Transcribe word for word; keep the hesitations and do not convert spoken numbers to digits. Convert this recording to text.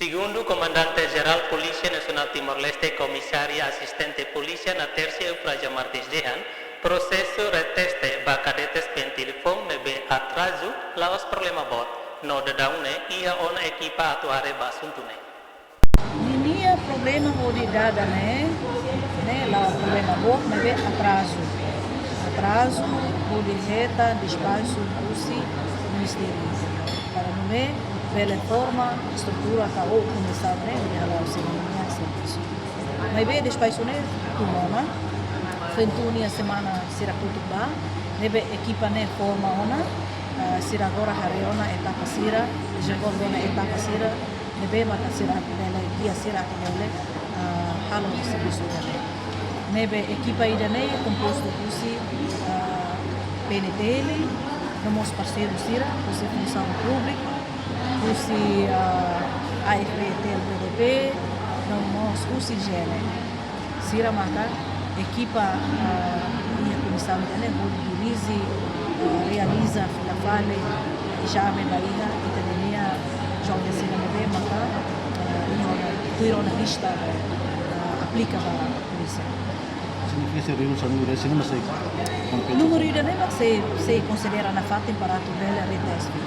Segundu Komandante Jerál Polísia Nasionál Timor-Leste, Komisária Asistente Polísia Natércia Eufrasia Martins dehan, prosesu reteste ba kadetes pentil foun ne'ebé atrazu la'ós problema boot, no daudaun ne'e iha ona ekipa atu haree ba asuntu ne'e. Ninia problema hodi dada ne'e, ne'e la'ós problema boot, maibé atrazu. Atrazu hodi hetan despaxu husi ministériu. Para nune'e bele forma estrutura ka komisaun ne'e hodi hala'o sira-nia servisu. Maibé despaxu ne'e tun ona, foin tun iha semana sira kotuk ba, ne'ebé ekipa ne'e forma ona, ah, sira agora haree ona etapa sira, dezenvolve ona etapa sira, ne'ebé maka sira bele gia sira atu bele, ah, halo servisu ne'e. Ne'ebé ekipa ida-ne'e kompostu husi, ah, P N T L, no mós parseiru sira, husi Funsaun Públika, husi, ah, A F T L B D P, no mós husi G N. Sira maka ekipa, ah, iha komisaun ida-ne'e hodi dirije, ah, realiza fila fali ezame ba iha ita-nia joven sira ne'ebé maka, ah, iha ona, tuir ona lista, ah, aplika ba polísia. Signifika se reunisaun ida-ne'e mak sei kompleta? Númeru ida-ne'e mak sei, sei konsidera nafatin para atu bele reteste.